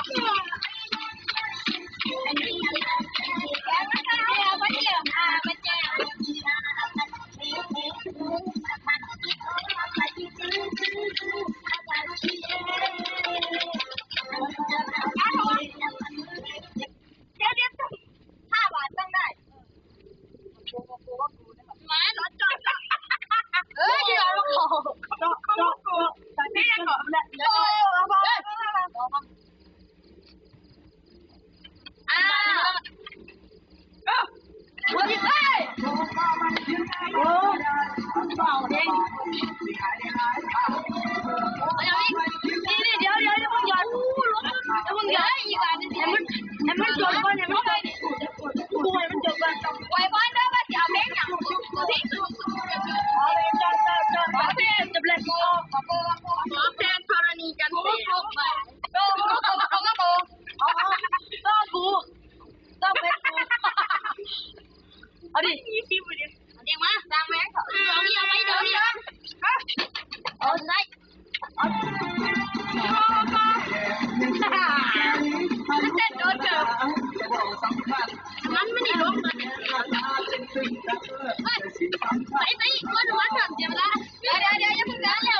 ດຽວໆ ຫ້າບາດຕ້ອງໄດ້ ມາລົດຈອດ ເອີ ດຽວ ເຈາະ ເຈາະ ເຈາະ ເຈາະ ເຈາະ ອ່າ ໂອ້ຍ ເຮີ້ຍ ໂອ້ ເບົາເດ້ ເອົາອີກ ນີ້ໆ ດຽວໆ ຢ່າເພິ່ງຢອດ ຢ່າເພິ່ງຢອດ ໃຫ້ມັນ ໃຫ້ມັນຈົບກ່ອນ ໃຫ້ມັນຈົບ ກູໃຫ້ມັນຈົບກ່ອນ ໄວພອນເດີ ວ່າຊິເອົາເພງຫຍັງ ເພງສຸດ ເອົາເພງ ເອົາເພງ ຈົບແລ້ວ ຂໍແທນທໍລະນີຈັນເຕ ໂກ ໂກ ໂກ ໂກ ເອົາ ເອົາ ເອົາ ເອົາ ກູ ຕ້ອງເປັນກູ ເອົາດິ ຍິງມາ ສ້າງແມ່ງເຂົາ ດຽວນີ້ເອົາໄປ ດຽວນີ້ເອົາ ເອົາໄດ້ ເອົາ ເຕັດໂດນເກີບ ມັນບໍ່ໄດ້ລົງ ໄປ ໄປ ໄປ ບໍ່ໄດ້ວ່າເສຍເວລາ ດຽວ ດຽວ ດຽວ ຢ່າເພິ່ງ ແລ້ວ